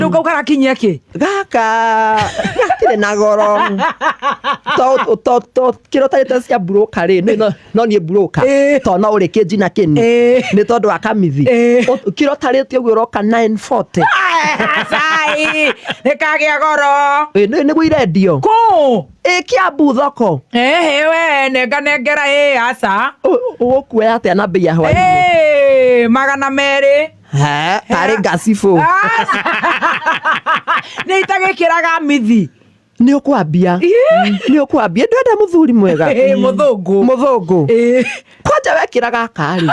Rĩu kau karakinyia kĩ? Gaka gatirĩ na goro. To to to kĩro tarĩte cia broker rĩ, nĩ no no niĩ broker. To no ũrĩ kĩnji na kĩni. Nĩ tondũ wa kamithi. Kĩro tarĩte ũguo ũroka 940. Acai, nĩ kagĩa goro. Ĩ nĩ nĩguo irendio. Kũ? Ĩ Kiambu thoko. Ehe we nenga nengera ĩ aca. Ũgũkuoya atĩa na mbei ya hwainĩ? Ĩ 200. He, tarĩ ngacibũ. Nĩ itagĩkĩraga mithi. Nĩ ũkwambia. Nĩ ũkwambia. Ndwenda mũthuri mwega. Ĩ mũthũngũ. Mũthũngũ. Ĩ. Kwanja wekĩra gaka rĩ.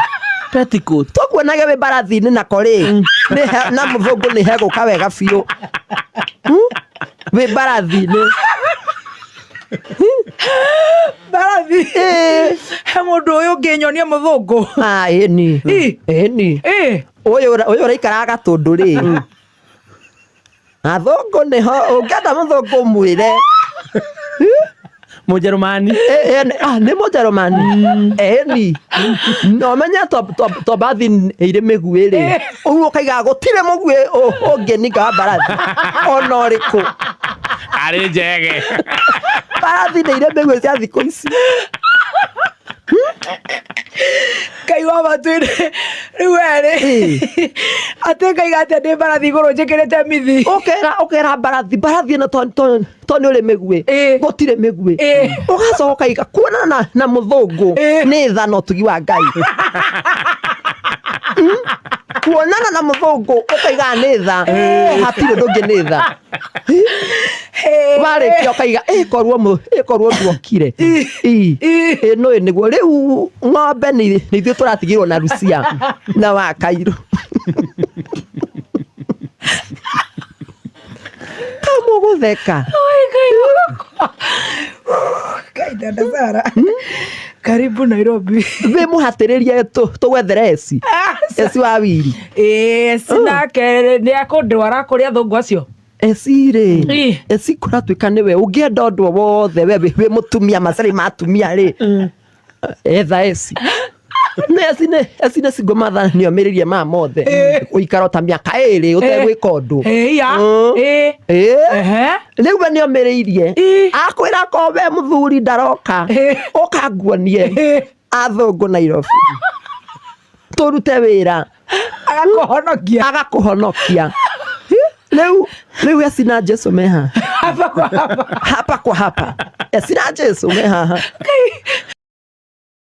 Petticoat. Tũkuonage wĩ mbarathi-inĩ nako rĩ. Nĩ he- na mũthũngũ nĩ hegũka wega biũ. Wĩ mbarathi-inĩ. Mbarathi. He mũndũ ũyũ ũngĩ nyonia mũthũngũ. Ah, ĩni. Ĩ. Ĩni. Ĩ. Ũyũ ũyũ ũraikaraga gatũndũ rĩ. Athũngũ nĩho ũngĩenda mũthũngũ mwĩre. Mũjerumani. Eh, eh, ah, nĩ mũjerumani. Ĩni. No menye to mbathi irĩ mĩguĩ rĩ. Ũguo ũkaiga gũtirĩ mũguĩ ũngĩninga wa mbarathi ona ũrĩkũ. Arĩ njege. Mbarathi nĩ irĩ mĩguĩ cia thikũ ici. Ngai wa matu-inĩ rĩu werĩ atĩ ngaiga atĩa ndĩ mbarathi igũrũ njĩkĩrĩte mithi. Ũkera ũkera mbarathi mbarathi ĩno to to to nĩ ũrĩ mĩguĩ. Gũtirĩ mĩguĩ. Ũgacoka ũkaiga kuonana na, na mũthũngũ nĩ tha na ũtugi wa Ngai. Kuonana na mũthũngũ ũkaiga nĩ tha. Hatirĩ ũndũ ũngĩ nĩ tha. Warĩkia ũkaiga ĩkorwo ĩkorwo nduokire. Ĩno ĩ nĩguo rĩu ng'ombe nĩ ithuĩ tũratigirwo na Rucia na wa Kairũ. Kamũgũtheka. Ngai dada Sara. Karibu Nairobi. Wĩ mũhatĩrĩrie tũgwethere eci. Eci wa wiri. Ĩĩ sinake nĩ akũndwara kũrĩ athũngũ acio. Eci rĩ, eci kũratuĩka nĩwe ũngĩenda ũndũ o wothe we wĩ mũtumia macarĩ ma atumia rĩ, etha eci. Nĩ eci nĩ eci nĩ single mother nĩ omĩrĩrie maya mothe. Gũikara o ta mĩaka ĩrĩ ũtegwĩka ũndũ. Ĩya. Ĩĩ. Ĩĩ. Ehe. Rĩu we nĩ omĩrĩirie. Ĩ. Akwĩra ko we mũthuri ndaroka. Ũka nguonie. Athũngũ Nairobi. Tũrute wĩra. Agakũhonokia. Agakũhonokia. Rĩu rĩu eci na Jesu me haha. Hapa kwa hapa. Hapa kwa hapa. Eci na Jesu me haha.